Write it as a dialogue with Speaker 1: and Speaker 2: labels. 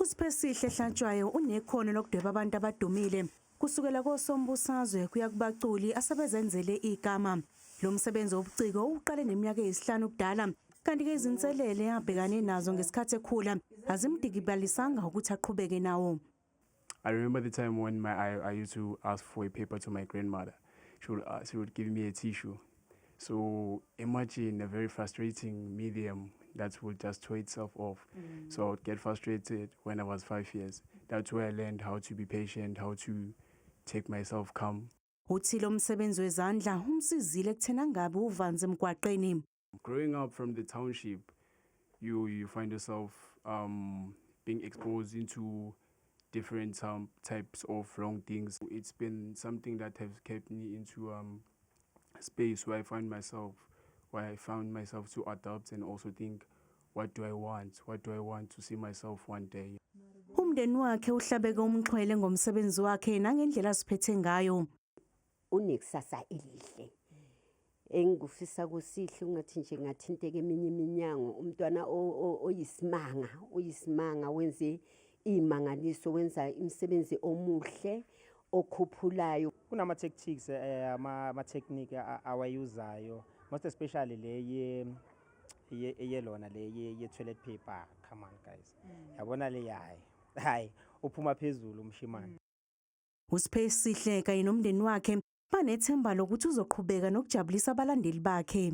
Speaker 1: USiphesihle Hlatshwayo unekhono lokudweba abantu abadumile kusukela kosombusazwe kuya kubaculi asebezenzele igama. Lo msebenzi wobuciko uqale neminyaka eyisihlanu ubudala, kanti-ke izinselele abhekane nazo ngesikhathi ekhula azimdikibalisanga ukuthi aqhubeke nawo.
Speaker 2: I remember the time when I used to ask for a paper to my grandmother. She would give me a tissue. So imagine a very frustrating medium that would just throw itself off. So I would get frustrated when I was 5 years. That's where I learned how to be patient, how to take myself calm.
Speaker 1: Uthi lo msebenzi wezandla umsizile ekutheni angabi uvanzi emgwaqeni.
Speaker 2: Growing up from the township, you find yourself being exposed into different types of wrong things. It's been something that has kept me into space where I found myself to adapt and also think, what do I want? What do I want to see myself one day?
Speaker 1: Umndeni wakhe uhlabeke umxhwele ngomsebenzi wakhe nangendlela asiphethe ngayo.
Speaker 3: Unekusasa elihle. Engikufisa kusihle ungathi nje ngathinteka eminye iminyango. Umntwana oyisimanga, oyisimanga, wenze iy'mangaliso, wenza imisebenzi omuhle okhuphulayo.
Speaker 4: Kunama-tactics, ama-technique awayuzayo, most especially le yelona le ye-toilet paper. Come on guys, yabona le, hayi hayi, uphuma phezulu umshimane.
Speaker 1: USiphesihle kanye nomndeni wakhe banethemba lokuthi uzoqhubeka nokujabulisa abalandeli bakhe.